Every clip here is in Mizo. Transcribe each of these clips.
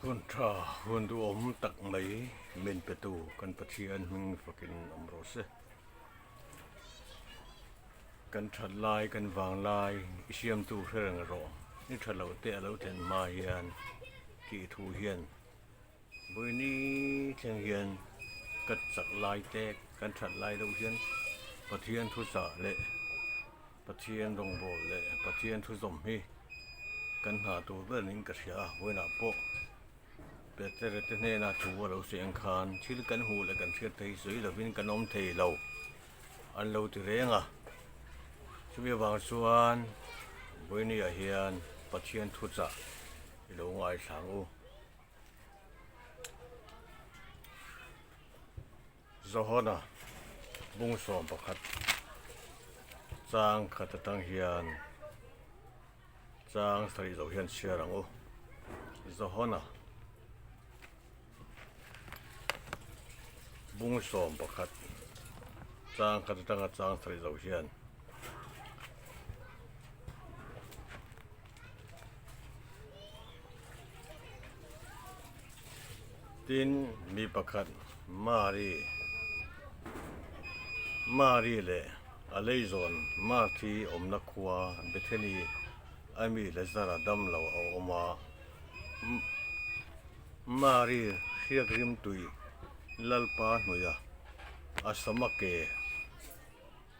Hun tha, hun duhawm tak mai min petu kan Pathian hming fakin awm rawh se. Kan that lai, kan vang lai i siamtu hre reng rawh. I tha loh te a lo thlen hma hian tih thu hian Vawiini thleng hian ka chak lai te, kan that lai deuh hian Pathian thuchah leh Pathian rawngbâwl leh Pathian thu zawm hi kan hna tur ber niin ka hria a, vawiinah pawh Petere te hnena thu a lo sawi ang khan thil kan hmuh leh kan hriat te hi sawi lovin kan awm thei lo an lo ti reng a, chumi avang chuan vawiiniah hian Pathian thuchah i lo ngaithla ang u. Johana bungsawm pakhat chang khat atang hian chang sarih zo hian chhiar ang u. Johana bungsawm pakhat chang khat atanga chang sarih zo hian. Tin, mi pakhat Mari, Mari leh a leizawn Marthi awmna khua Bethany a mi Lazara dam lo a awm a. Mari hriak rimtui Lalpa hnuia a sama ke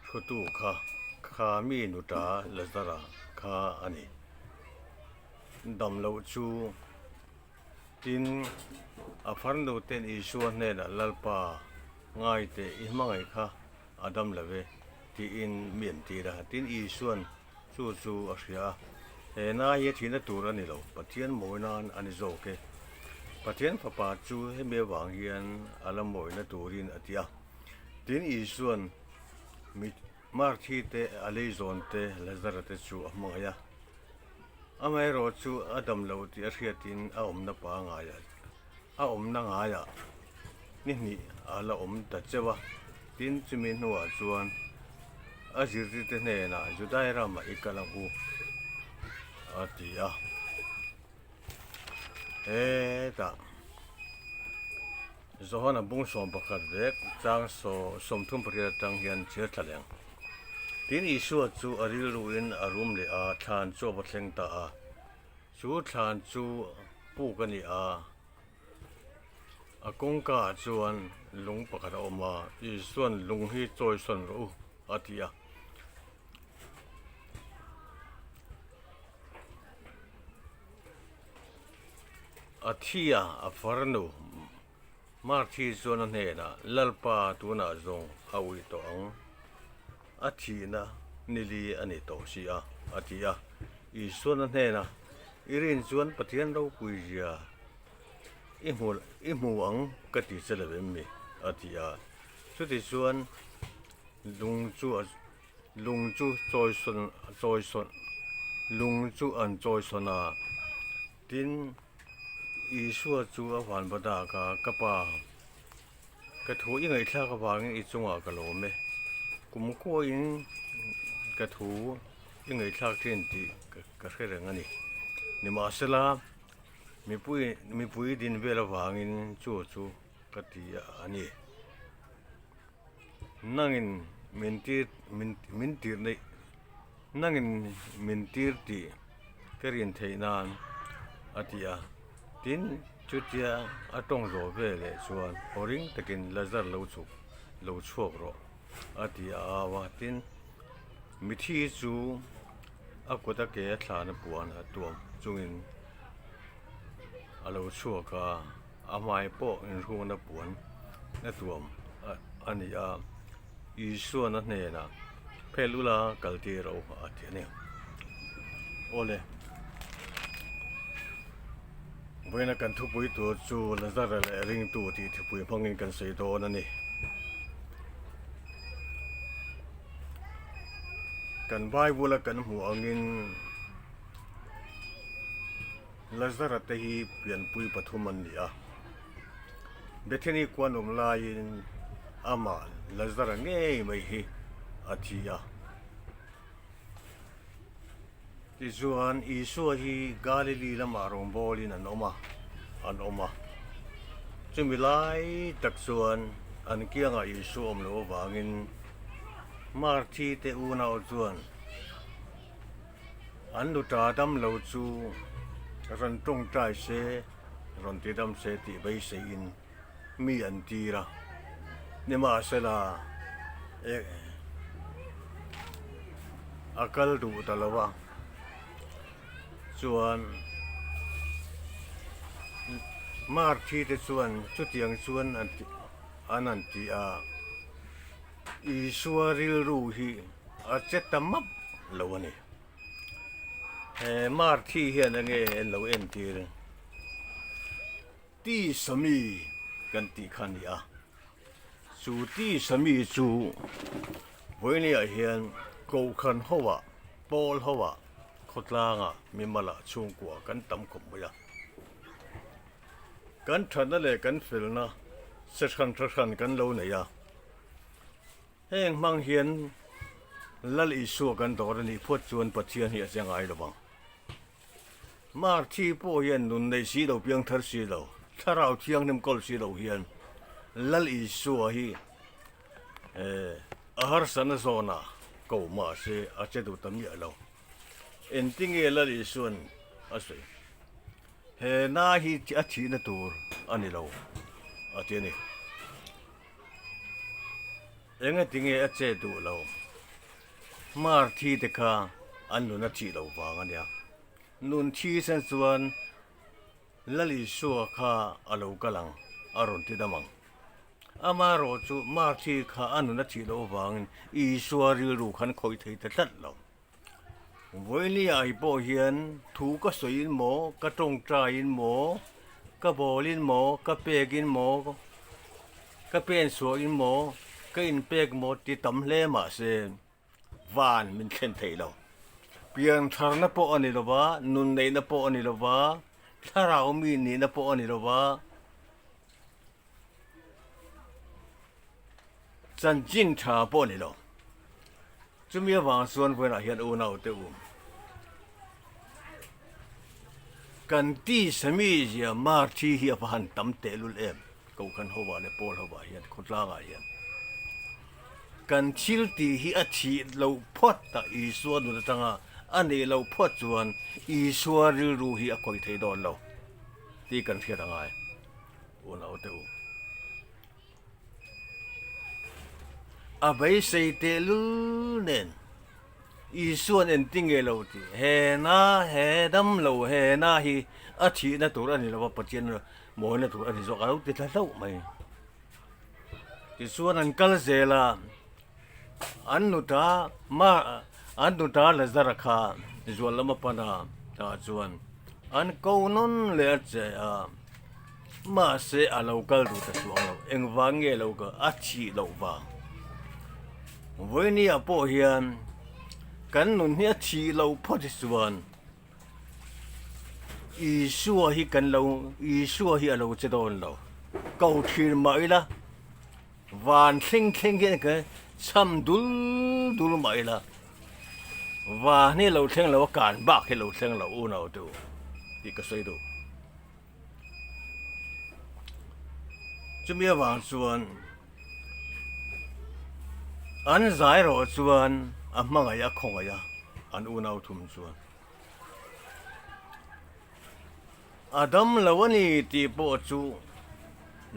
Hrutu kha kha mi nuta Lazara kha a ni. Dam loh chu tin a farnu ten Isua hnenah Lalpa ngai teh i hmangaih kha a dam lo e tiin mi an tir a. Tin Isuan chu chu a hria a, he na hi a thihna tur a ni lo, Pathian mawi nan a ni zawk e. Pathian fapa chu hemi avang hian a la mawina turin a ti a. Tin Isuan mi Marthi te, a leizawn te, Lazara te chu a hmangaih a. Amaherawh chu a dam lo tih a hriatin a awmna pangaiah a awmna ngaiah ni hnih a la awm ta cheu a. Tin, chumi hnuah chuan a zirtirte hnenah Judai ramah i kal ang u a ti a. Hetah. Johana bung 11 vek chang 38 atang hian chhiar thla leh ang. Tin Isua chu a rilruin a rum leh a, thlan chu a va thleng ta a. Chu thlan chu puk a ni a, a kawngka ah chuan lung pakhat a awm a, Isua'n lung hi chawi sawn rawh u a ti a. A thi a, a farnu Marthi chuan a hnenah, Lalpa, tunah zawng a ui tawh ang. A thihna nili a ni tawh si a, a ti a. Isuan a hnenah, I rin chuan Pathian ropui zia i hmu i hmu ang ka ti che lo em mi? a ti a. Chutichuan lung chu a Lung chu chawisawn chawisawn lung chu an chawisawn a, tin Isua chu a van va dak a, Ka pa, ka thu i ngaihthlak avangin i chungah ka lawm e, kum kuahin ka thu i ngaihthlak thin tih ka hre reng a ni. Nimahsela, mipui mipui din vel avangin chu chu ka ti a ni. Nangin min tir min min tir neih nangin min tir tih ka rin theih nan a ti a. Tin, chutia a tawng zawh ve leh chuan aw ring takin Lazar lo chhuk lo chhuak rawh a ti a au a. Tin, mithi chu a kut a ke a thlana puan a tuam chungin a lo chhuak a. A hmai pawh inhrukna puan a tuam a ni a, Isuan a hnenah phel ula kal tir rawh u a ti a ni. Awle, vawiina kan thupui tur chu Lazara leh ringtu tih thupui hmangin kan sawi dawn a ni. Kan Bible a kan hmuh angin. Lazara te hi pianpui pathum an ni a, Bethany khuan awm laiin amah Lazara ngei mai hi a thi a. Tichuan Isua hi Galilee lamah rawngbawlin an awm a, an awm a. Chumi lai tak chuan an kiangah Isua awm loh avangin Marthi te unau chuan an nuta dam lo chu rawn tawngtai se, rawn ti dam se tih beiseiin mi an tir a. Nimahsela a kal duh ta lo a. Chuan Marthi te chuan chutiang chuan an an ti a, Isua rilru hi a che ta map lo a ni. He Marthi hian enge an lo entir? Tisami kan tih kha a ni a, chu Tisami chu vawinia hian Kohhran ho ah, Pawl ho ah, khawtlang ah, mimal ah chhungkua kan tam khawp mai a. Kan thatna leh kan felna se hran tha hran kan lo nei a, heng hmang hian Lal Isua kan dawr a nih phawt chuan Pathian hi a che ngai lo vang. Marthi pawh hian nun nei si lo, piang thar si lo, thlarau thianghlim kawl si lo hian Lal Isua hi a harsatna zawnah ko mahse a che duh ta miah lo. Engtinge Lal Isua'n a sawi? He na hi a thihna tur a ni lo, a ti a ni. Engatinge a che duh lo? Marthi te kha an nun a thih loh vang a nia. Nun thi sen chuan Lal Isua kha a lo kal ang, a rawn ti dam ang. Amaherawh chu Marthi kha a nun a thih loh vangin Isua rilru khan khawih thei ta tlat lo. Vawinia hi pawh hian thu ka sawiin maw, ka tawngtaiin maw, ka bawlin maw, ka pekin maw, ka pen suahin maw, ka inpek maw ti tam hle mahse van min thlen thei lo. Piantharna pawh a ni lo va, nunneihna pawh a ni lo va, thlarau mi nihna pawh a ni lo va, Chanchin tha pawh a ni lo. Chumi avang chuan vawiinah hian unaute u, kan tisa mizia Marthi hi a va han tam tehlul em, Kokhan hovah leh Paul hovah hian, khawtlangah hian. Kan thil tih hi a thih loh phawt a, Isua nun atanga a neih loh phawt chuan Isua rilru hi a khawih thei dawn lo tih kan hriat a ngai. Unaute u. A beisei tehlul nen Isua'n engti nge lo tih he na he dam lo he na hi a thihna tur a ni lo va, Pathian mawina tur a ni zawk a lo ti thla hlauh mai. Tichuan an kal zel a, an nuta ma an nuta Lazara kha zual lam a pan a, tah chuan an ko nawn leh a che a. Mahse a lo kal duh ta chuang lo, engvang nge lo kal a thih loh vang. Vawinia pawh hian kan nun hi a thih loh phawt hi chuan Isua hi kan lo Isua hi a lo che dawn lo. Ko thin mah ila van thleng thleng hian ka cham dul dul mah ila van hi lo thleng lo a kan bak hi lo thleng lo unau te u tih ka sawi duh. Chumi avang chuan an zai rawh chuan a hmangaih a khawngaih a, an unau thum chuan. A dam lo a ni tih pawh chu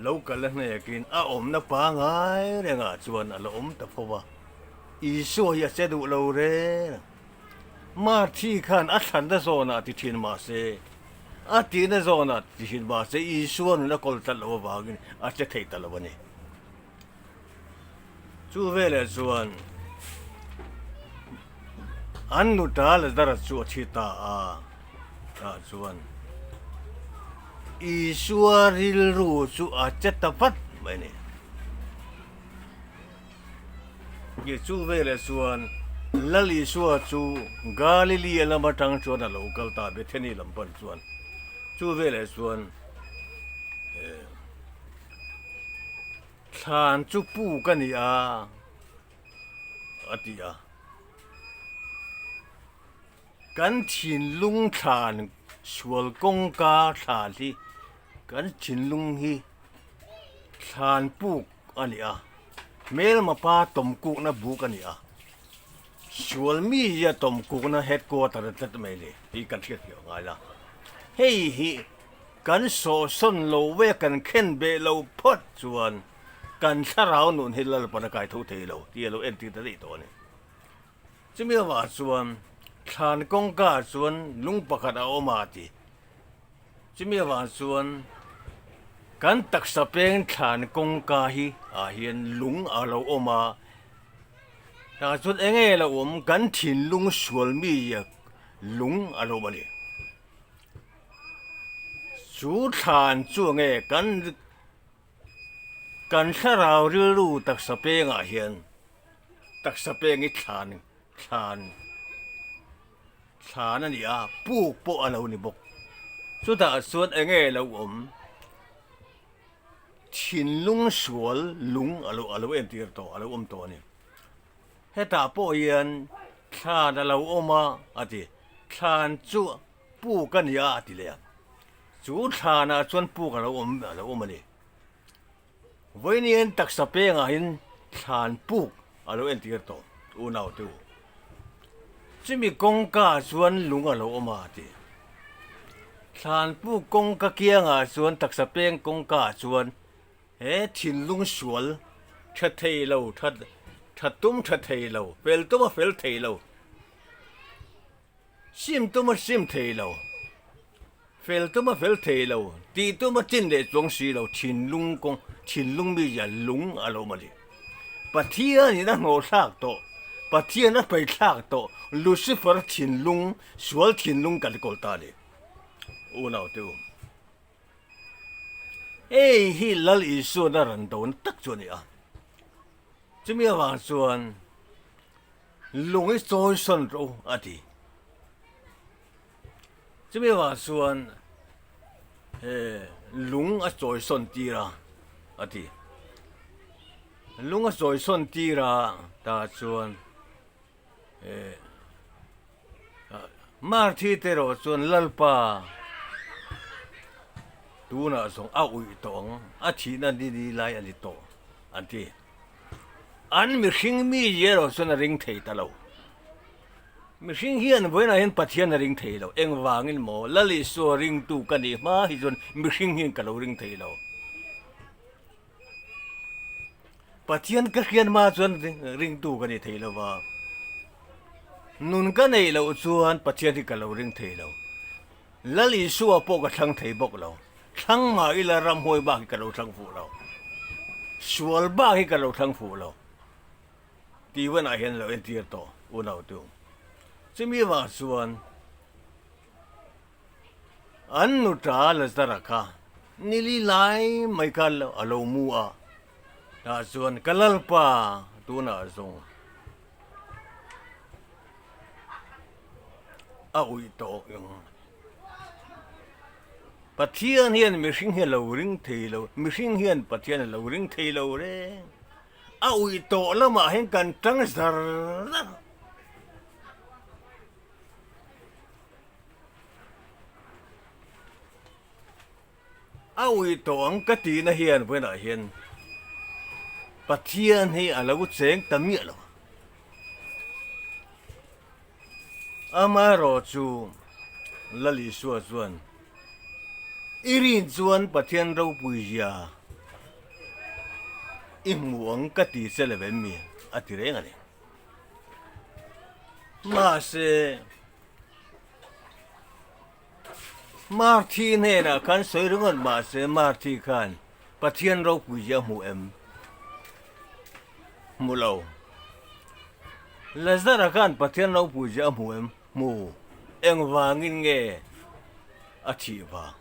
lo kal a hnekin a awmna pangai rengah chuan a la awm ta fo va. Isua hi a che duh lo reng a. Marthi khan a thlanna zawnah ti thin mah se, a tihna zawnah ti thin mah se, Isua nun a kawl tlat loh avangin a che thei ta lo a ni. Chu veleh chuan an nuta Lazara chu a thi ta a, tah chuan Isua rilru chu a che ta vat mai a ni. Nge chu veleh chuan Lal Isua chu Galilee lam atang chuan a lo kal ta Bethany lam pan chuan chu veleh chuan thlan chu puk a ni a a ti a. Kan thinlung thlan sual kawngka thlan hi. Kan thinlung hi thlan puk a ni a, hmelma pa tawmkukna buk a ni a, sual mi hi a tawmkukna headquarter a tlat mai ni tih kan hriat theih ngai la. Hei hi kan sawhsawn lo ve kan khen beh lo phawt chuan kan thlarau nun hi Lalpan a kai tho thei lo tih a lo entir ta daih tawh a ni. Chumi avang chuan thlan kawngka chuan lung pakhat a awm a ti. Chumi avang chuan kan taksa peng thlan kawngka hi ah hian lung a lo awm a, tah chuan eng nge lo awm kan thinlung sual mi lung a lo awm a ni. Chu thlan chu nge kan kan thlarau rilru taksa pengah hian taksa peng hi thlan thlan Thlan a ni a, puk pawh a lo ni bawk. Chutah chuan eng nge lo awm? Thinlung sual lung a lo a lo entir tawh, a lo awm tawh a ni. Hetah pawh hian thlan a lo awm a, a ti. Thlan chu puk a ni a, a ti leh a. Chu thlanah chuan puk a lo awm a lo awm a ni. Vawiin taksa pengah hian thlan puk a lo entir tawh unaute u. Chumi kawngka chuan lung a lo awm a ti. Thlan puk kawngka kiangah chuan taksa peng kawngka chuan he thinlung sual tha thei lo tha tha tum tha thei lo fel tum a fel thei lo. Sim tum a sim thei lo, fel tum a fel thei lo, tih tum a chin leh chuang si lo, thinlung kawng, thinlung mizia lung a lo awm a ni. Pathianin a hnawhthlak tawh, Pathian a peithlak tawh, Lucifer thinlung, sual thinlung kan kawl ta a ni. Unaute u, hei hi Lal Isuan a rawn dona tak chu a ni a. Chumi avang chuan Lung i chawi sawn rawh u, a ti. Chumi avang chuan he lung a chawi sawn tir a, a ti. Lung a chawi sawn tir a tah chuan he Marthi te erawh chuan Lalpa tunah zawng a uih tawh ang, a thihna ni ni lai a ni tawh, an ti. An mihring mi erawh chuan a ring thei ta lo. Mihring hian vawiinah hian Pathian a ring thei lo. Engvangin maw? Lal Isua ringtu ka nih hma hi chuan mihring hian ka lo ring thei lo. Pathian ka hriat hma chuan ringtu ka ni thei lo va. Nun ka neih loh chuan Pathian hi ka lo ring thei lo. Lal Isua pawh ka thlang thei bawk lo. Thlang mah ila ramhuai bak hi ka lo thlang fuh lo. Sual bak hi ka lo thlang fuh lo. Tih hunah hian lo entir tawh unautu. Chumi vang chuan an nuta Lazara kha nili lai mai kha a lo mu a. Tah chuan ka Lalpa tunah zawng a uih tawh ang. Pathian hian mihring hi a lo ring thei lo, mihring hian Pathian a lo ring thei lo reng. A uih tawh lamah hian kan tang zar zar. A uih tawh ang ka tihna hian vawiinah hian Pathian hi a lo cheng ta miah lo. Amaherawhchu, Lal Isua chuan, I rin chuan Pathian ropui zia i hmu ang ka ti che lo em mi? a ti reng a ni. Mahse, Marthi hnenah khan sawi ringawt mahse Marthi khan Pathian ropui zia hmu em? Hmu lo. Lazara khan Pathian ropui zia a hmu em? Hmu. Engvangin nge a thih vang?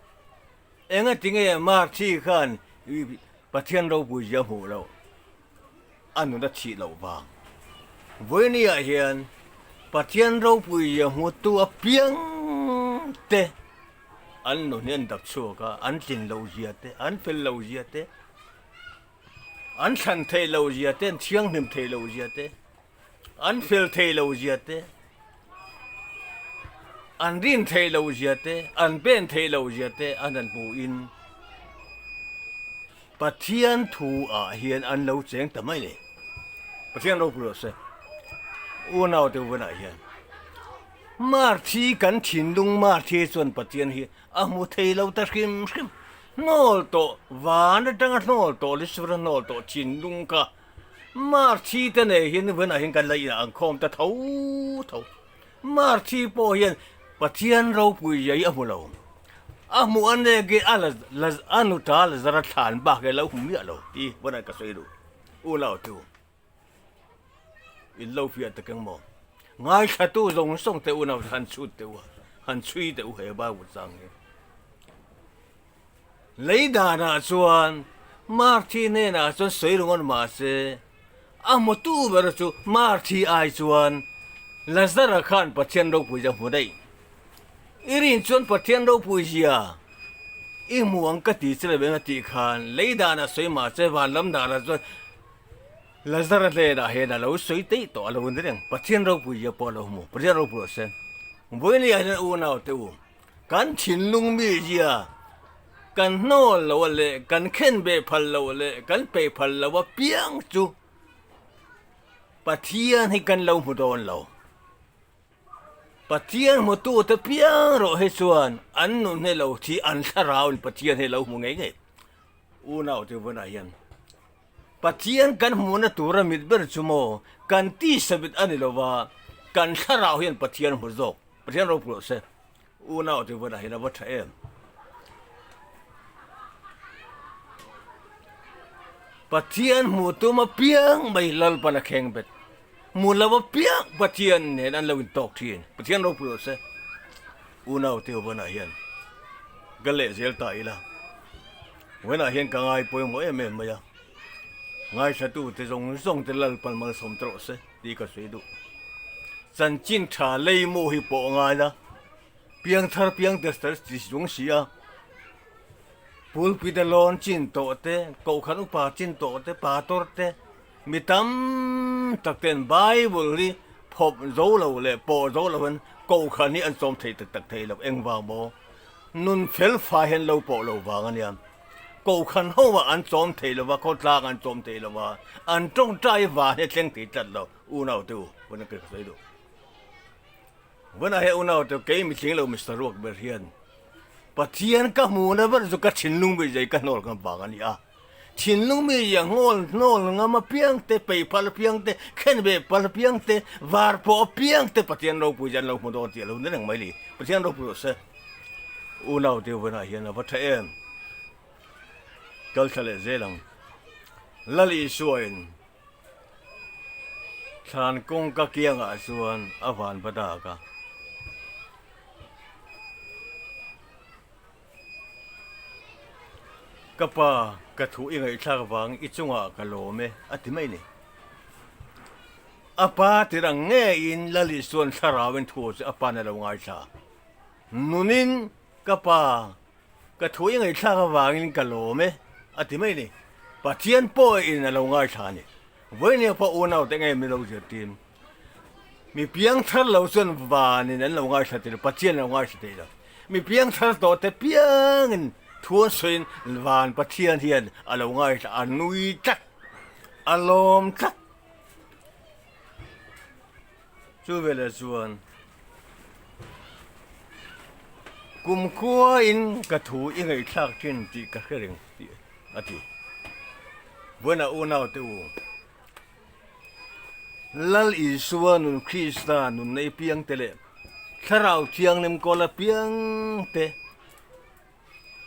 Engati nge Marthi khan Pathian ropui zia hmuh loh? A nun a thih loh vang. Vawinia hian Pathian ropui zia hmutu apiang te an nun hi an dap chhuak a, an tlin loh zia te, an fel loh zia te, an thlan theih loh zia te, an thianghlim theih loh zia te, an fel theih loh zia te, an rin theih loh zia te, an pen theih loh zia te an han hmuhin. Pathian thu ah hian an lo cheng ta mai ni. Pathian ropui rawh se. Unau te vunah hian Marthi kan thinlung Marthi chuan Pathian hi a hmu thei lo ta hrim hrim. Hnawl tawh van atanga hnawl tawh Lucifer-a hnawl tawh thinlung kha Marthi te nei hian vunah hian kan la inah an khawm ta tho tho. Marthi pawh hian Pathian ropui zia hi a hmu lo. A hmuh a nek hi a la a nuta Lazara thlan bak hi a lo hmu miah lo tih vawnah ka sawi duh. U lau tu in lo fiah tak eng maw? Ngaithlatu zawng zawng te unau han chhut teh u a, han chhui teh u he Bible chang hi. Lei danah chuan Marthi hnenah chuan sawi ringawt mahse, a hmutu ber chu Marthi ai chuan Lazara khan Pathian ropui zia hmu daih. I rin chuan Pathian ropui zia i hmu ang ka ti che lo eng a tih khan lei danah sawi mahse van lam danah chuan Lazara hnenah hian a lo sawi teih tawh a lo ni reng. Pathian ropui zia pawh a lo hmu. Pathian ropui rawh se. Vawinia hian unau te u. Kan thinlung mi zia kan hnawl lo a leh kan khen ve phal lo leh kan peih phal lo a piang chu Pathian hi kan lo hmu dawn lo. Pathian hmutu te piang rawh hi chuan an nun hi lo thi an thlarau in Pathian hi lo hmu ngei ngei. Unau te vunah hian Pathian kan hmuhna tura mit ber chu maw kan tisa mit a ni lo va, kan thlarau hian Pathian hmu zawk. Pathian ropui rawh se. Unau te vunah hian a va tha em. Pathian hmu tum apiang mai Lalpan a kheng bet. Hmu lo apiang Pathian nen an lo intawk thin. Pathian ropui rawh se. Unau te vunah hian ka leh zel ta ila. Vawiinah hian ka ngai pawimawh em em mai a, ngaithlatute zawng zawng te Lalpan malsawm ta rawh se tih ka sawi duh. Chanchin tha lei mu hi pawh ngai a, piangthar piang te tar chi chung si a, pulpit a lawn chin tawh te, kohhran upa chin tawh te, pastor te, mi tam tak ten Bible hi phawp zo lo leh pawh zo lo hian kohhran hi an sawm thei tak tak thei lo, engvang maw? Nun fel fai hian lo pawh lo vang a nia. Kohhran ho ah an chawm thei lo va, khawtlang an chawm thei lo va, an tawngtai van hi a thleng thei tlat lo, unau te u, vawiin ka sawi duh. Vawiinah hian unau te u, kei mitling lo Mister Ruak ber hian Pathian ka hmuhna ber chu ka thinlung mi zai ka hnawl ngam vang a ni a. Thinlung mi zia hnawl hnawl ngam apiang te, peih phal apiang te, khen ve phal apiang te, var pawh apiang te Pathian ropui zia an lo hmu dawn tih a lo ni reng mai ni. Pathian ropui rawh se. Unau te vawiinah hian a va tha em? Kal thla leh zel ang. Lal Isuain thlan kawngka kiangah chuan a van va dak a. Ka pa, ka thu i ngaihthlak vang i chungah ka lawm e, a ti mai ni. A pa tir ang ngeiin Lal Isua'n thlarauin thu chu a pa'n a lo ngaithla. Nunin, Ka pa, ka thu i ngaihthlak avangin ka lawm e, a ti mai ni. Pathian pawhin a lo ngaithla a ni. Vawinia pawh unaute ngei min lo zirtir. Mi piangthar lo chuan vanin an lo ngaithla thei lo, Pathian an lo ngaithla thei lo. Mi piangthar tawh te piangin thu an sawiin van Pathian hian a lo ngaithla, a nui tlat, a lawm tlat. Chu veleh chuan kumkhuain ka thu i ngaihthlak thin tih ka hre reng tih a ti. Vawiinah unaute u. Lal Isua nun Krista nun nei piang te leh Thlarau Thianghlim kawl a piang te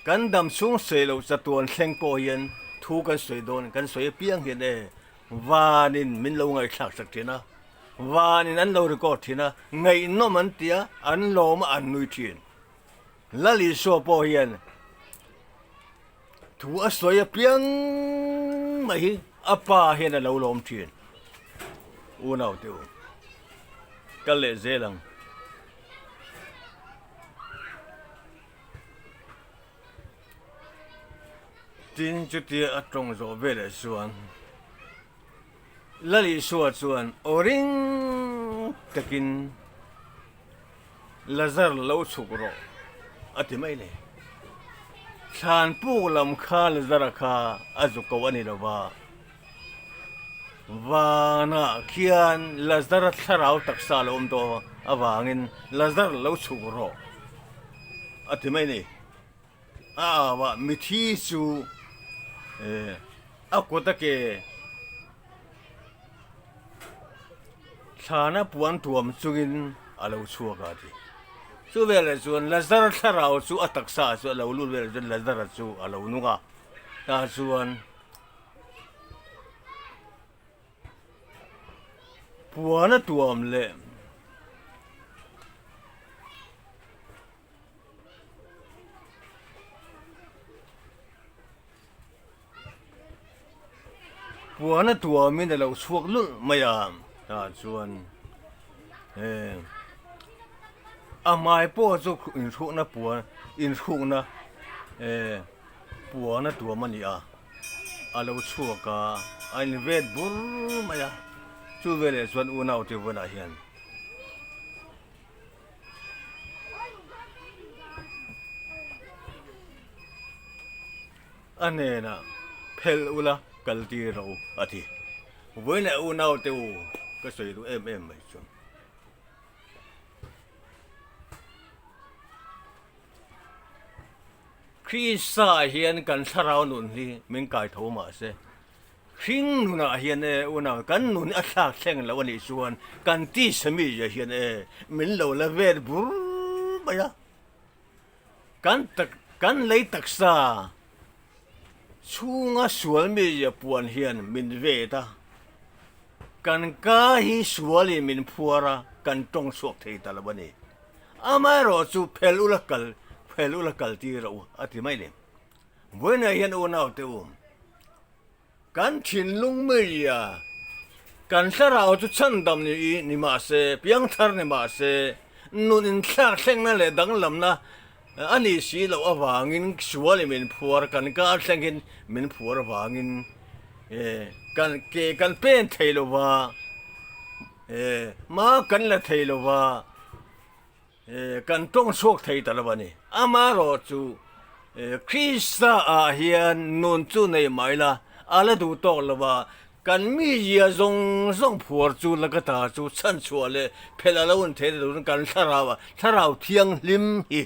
kan dam chhung sawi loh chatuan thleng pawh hian thu kan sawi dawn kan sawi apiang hian e vanin min lo ngaihthlak sak thin a, vanin an lo record thin a, ngaihnawm an ti a, an lawm a, an nui thin. Lal Isua pawh hian Thu a sawi apiang mai hi a pa hian a lo lawm thin. Unau te u, kal leh zel ang. Tin, chutia a tawng zawh veleh chuan Lal Isua chuan aw ring takin, Lazar lo chhuk rawh, a ti mai le. Thlan puk lam kha Lazara kha a zu ko a ni lo va. Vanah khian Lazara thlarau taksa a lo awm tawh avangin Lazar lo chhuk rawh a ti mai a ni. A au a, mithi chu a kut a ke thlana puan tuam chungin a lo chhuak a ti. Chu veleh chuan Lazara thlarau chu a taksa ah chu a lo lut veleh chuan Lazara chu a lo nung a, tah chuan puan a tuam leh. Puan a tuamin a lo chhuak lulh mai a, tah chuan eh a hmai pawh chu inhrukna puan inhrukna eh puan a tuam a ni a, a lo chhuak a, a invet bur mai a, chu veleh chuan unaute bulah hian. A hnenah, Phelh ula, kal tir rawh u, a ti. Vawiin leh unaute u, ka sawi duh em em mai chu. Krista hian kan thlarau nun hi min kai tho mah se, Hring nunah hian e unau kan nun a thlak thleng lo a nih chuan kan tisa mizia hian e min lo la vet bur mai a, kan tak kan lei taksa chhunga sual mizia puan hian min vet a, kan ka hi sualin min phuar a kan tawng chhuak thei ta lo a ni. Amaherawh chu phel ula kal phel ula kal tir rawh u a ti mai le. Vawiinah hian unaute u, kan thinlung meiia kan thlarau chu chhandam ni i ni mah se, piangthar ni mah se, nun inthlak thlengna leh danglamna a nih si loh avangin sualin min phuar, kan kar thlengin min phuar avangin kan ke kan pen thei lo va, hma kan la thei lo va. Kan tawng chhuak thei ta lo a ni. Amaherawh chu Krista ah hian nun chu nei mai la, a la duh tawk lo a, kan mizia zawng zawng phuar chu la ka ta chu chhanchhuah leh phelh a lo in thei ta turin kan thlarau ah thlarau thianghlim hi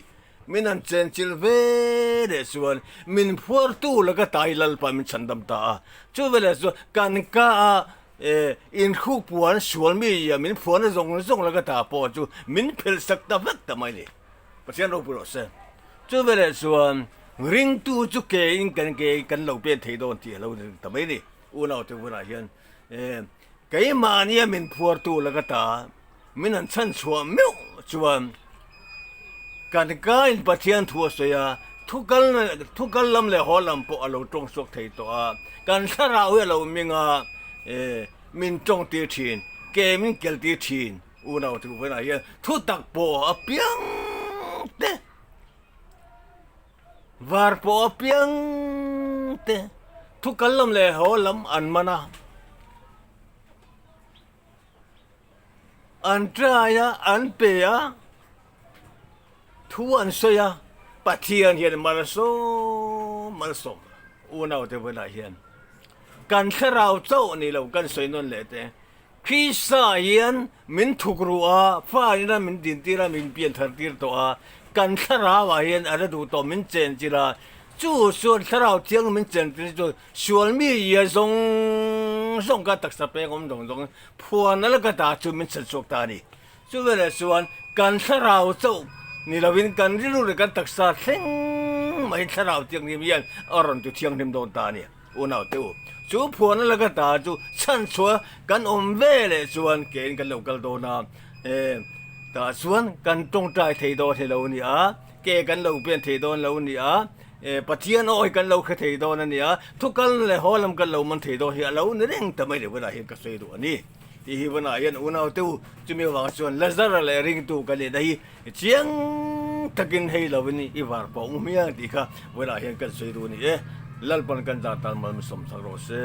min han chenchilh ve leh chuan min phuartu la ka ta hi Lalpa min chhandam ta a. Chuveleh chuan kan ka ah E, inhruk puan sual mi ia min phuahna zawng zawng laka ta pawh chu min phelh sak ta vek ta mai ni. Pathian ropui rawh se. Chu veleh chuan ringtu chu ke in kan ke kan lo pen thei dawn tih a lo ni ta mai ni. Unaute hunah hian e, keimahnia min phuartu laka ta min han chhan chhuah meuh chuan kan ka in Pathian thu a sawi a, thu kal thu kal lam leh haw lam pawh a lo tawng chhuak thei tawh a, kan thlarau hi a lo ming a, e min tawng tir thin, ke min kel tir thin unau chu vawiinah hian thu tak pawh a piang te, var pawh a piang te, thu kal lam leh haw lam an man a. An try a, an pe a, thu an sawi a, Pathian hian malsawm malsawm unaute bulah hian kan thlarau chauh ni lo kan sawi nawn leh te. Krista hian min thuk ruh a, fa ina min din tir a, min pian thar tir tawh a, kan thlarauah hian a la duh tawh min chen chilh a, chu chuan thlarau thiang min chen tir chu Sual mi ia zawng zawng ka taksa peng awm zawng zawng phuan a la ka ta chu min chhan chhuak ta a ni. Chu veleh chuan kan thlarau chauh ni lovin kan rilru leh kan taksa thleng maiin thlarau thianghlim hian a rawn tu thianghlim dawn ta a ni. Unau te u, chu phuan a la ka ta chu chhan chhuah kan awm veleh chuan kein kan lo kal dawn a, e tah chuan kan tawngtai thei dawn hi lo ni a, ke kan lo pen thei dawn lo ni a, E, Pathian awi kan lo hre thei dawn a nia, thu kal leh haw lam kan lo man thei dawn hi a lo ni reng ta mai le hunah hian ka sawi duh a ni. Tih hi hunah hian unau te u, chumi avang chuan Lazara leh ringtu kan nihna hi chiang takin hei lovin i var pawh ang hmiang tih kha hunah hian kan sawi duh a ni e. Lalpan kan zah tan mal mi sawmsak rawh se.